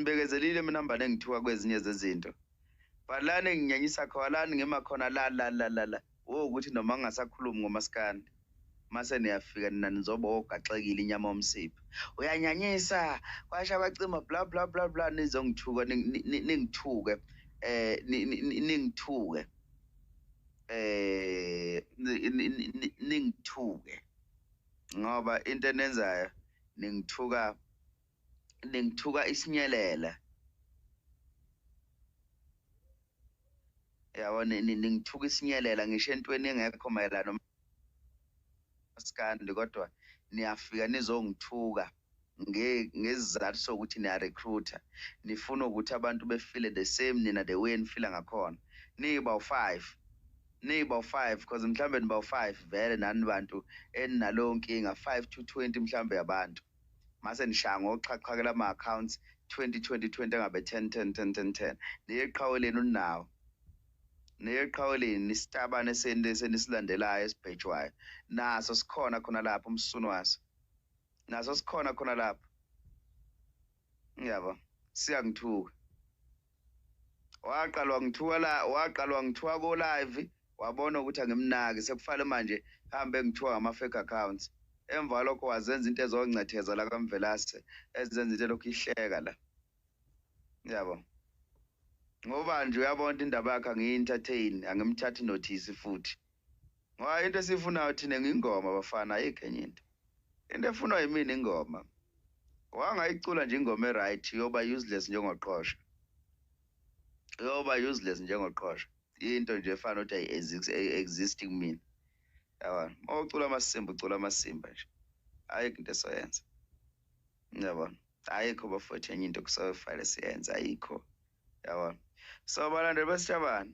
Nginibekezelile mina mbane ngithuka kwezinye zezinto. But lana enginyanyisa khona lana ngima khona la la la la la wokuthi noma ngingasakhulumi ngomaskandi mase niyafika nina nizoba ogaxekile inyama yomsipha. Uyanyanyisa kwasha abacima bla bla bla bla nizongithuka ningithuke ningithuke ningithuke ngoba into enenzayo ningithuka ningithuka isinyelela yabo ningithuka isinyelela ngisho entweni engekho mayelana nomaskandi kodwa niyafika nizongithuka ngesizathu sokuthi niya-recruiter nifuna ukuthi abantu befile the same nina the way enifila ngakhona niba u-5 niba u-5 because mhlambe niba u-5 vele nani bantu eninaleyo nkinga 5 to 20 mhlambe yabantu mase nishaya ngoxhaqhakela ama-accounts 20 20 20 engabe 10 10 10 10 10 niye eqhaweleni uninawo niye eqhaweleni isitabane senisilandelayo esibhejwayo naso sikhona khona lapho umsunu waso naso sikhona khona lapho ngiyabo siyangithuka waqalwa ngithuka la waqalwa ngithuka ko live wabona ukuthi angimnaki sekufanele manje hambe ngithuka ngama fake accounts emva lokho wazenza into ezoncetheza la kaMvelase ezenza into elokhu ihleka la yabo ngoba nje uyabona indaba yakhe angiyi-entertain angimthathi notice futhi ngoba into esifunayo thina ngingoma bafana ayikho enye into into efunwa yimina ingoma wangayicula nje ingoma e-right yoba useless njengoqhosha yoba useless njengoqhosha into nje efana ukuthi ayi-exist kumina yabona uma ucula amasimba ucula amasimba nje ayikho into esoyenza yabona ayikho bafowethu enye into kusofanele siyenze ayikho yabona so balandeli besitshabana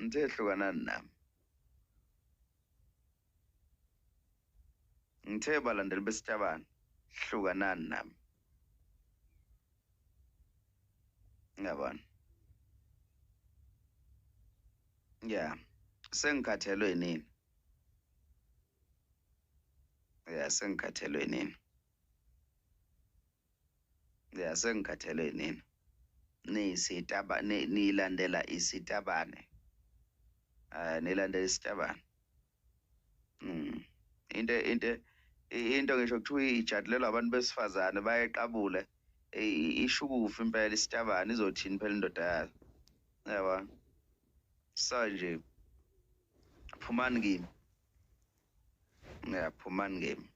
ngithe hlukanani nami ngithe balandeli besitabane hlukanani nami ngiyabona ya sengikhathelwe yinini ya sengikhathelwe yinini ya sengikhathelwe yinini niyisitaba nilandela isitabane nilandela isitabane into into into ngisho kuthiwa ijatulelwa abantu besifazane bayeqabule ishukufa impela isitabane izothini phela indoda yayo yabona so nje phumani kimi ya phumani kimi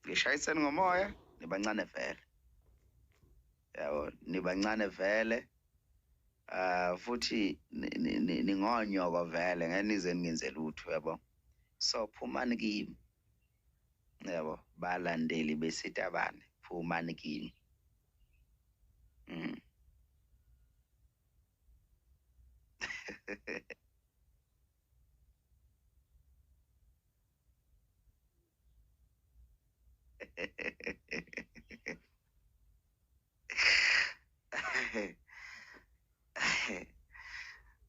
ngishayiseni ngomoya nibancane vele yabo nibancane vele futhi ningonyoko vele ngeke nize ningenze lutho yabo so phumani kimi yabo balandeli besitabane phumani kimi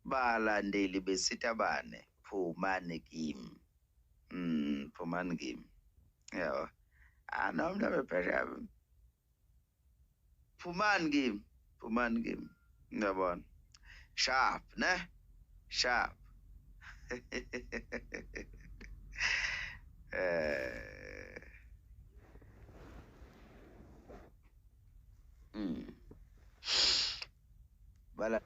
Balandeli besitabane phumani kimi phumani kimi yabo ah noma mhlawumbe phesheya phumani kimi phumani kimi ngiyabona sharp ne sharp Bala